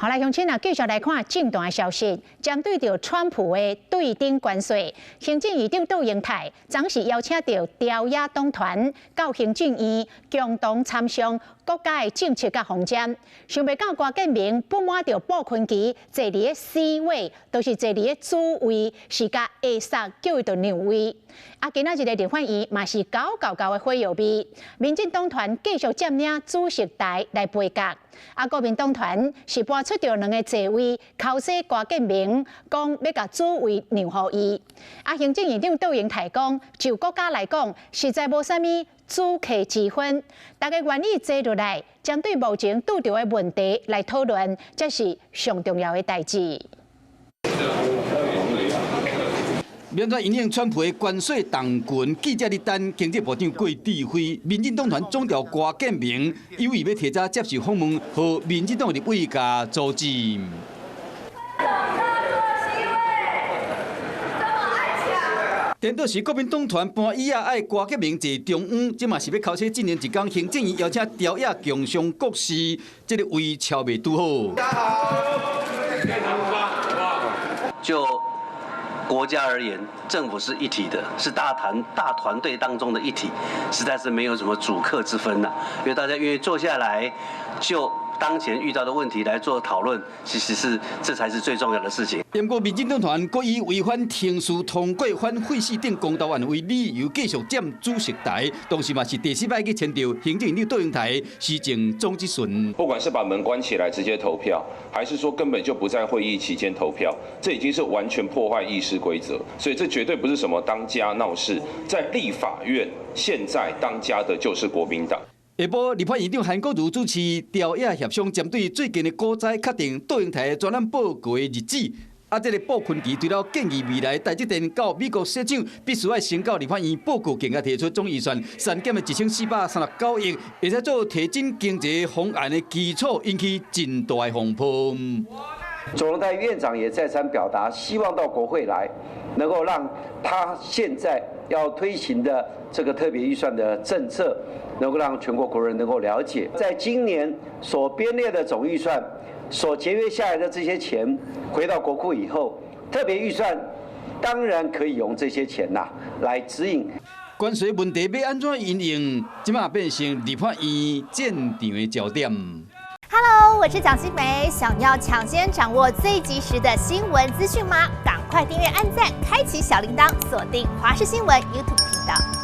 好來，鄉親啊，繼續來看政壇的消息。針對著川普的對頂關稅，行政院長杜英泰昨時邀請著朝野黨團到行政院共同參商國家的政策佮方針。想袂到郭建明不滿著布坤琪坐佇咧 C 位，就是坐佇咧主位，是共下殺叫伊著讓位。啊，今仔日的立法院嘛是厚厚厚的火藥味，民進黨團繼續佔領主席台來杯葛。啊，國民黨團是搬出著兩个座位，剾洗郭建明，講欲共主位讓予伊。啊，行政院長杜英泰講，就國家來講，實在無啥物主客之分，大家願意坐落來，針對目前拄著的問題來討論，這是上重要的代誌。面對因應川普的關稅動拳，記者咧等經濟部長郭智輝、民進黨團總召郭建明，有意欲提早接受訪問，予民進黨立委共阻止。顛倒是國民黨團搬椅仔愛郭建明坐中央，這嘛是欲剾洗進前一工行政院邀請朝野共商國是，這个位敲袂拄好。就國家而言，政府是一體的，是大團隊當中的一體，實在是沒有什麼主客之分吶。因為大家願意坐下來，就當前遇到的問題來做討論，其實是這才是最重要的事情。不過民進黨團閣以違反程序通過反廢死等公投案為理由，繼續佔主席台，同時嘛是第四擺去牽著行政院長杜英台施政總質詢。不管是把門關起來直接投票，還是說根本就不在會議期間投票，這已經是完全破壞議事規則，所以這絕對不是什麼當家鬧事。在立法院現在當家的就是國民黨。下晡立法院長韓國瑜主持朝野協商，針對最近的股災，確定杜英台專案報告的日子。啊，這个布坤琪除了建議未來台積電到美國設廠，必須愛先到立法院報告，更加提出總預算削減的1439億，會使做提振經濟方案的基礎，引起真大的風波。卓榮泰院長也再三表達，希望到國會來，能夠讓他現在要推行的這個特別預算的政策，能夠讓全國國人能夠了解，在今年所編列的總預算所節約下來的這些錢，回到國庫以後，特別預算當然可以用這些錢吶來指引。關稅問題欲按怎因應，這馬變成立法院戰場的焦點。 Hello，我是蔣新梅，想要搶先掌握最及時的新聞資訊嗎？趕快訂閱、按讚、開啟小鈴鐺，鎖定華視新聞 YouTube 頻道。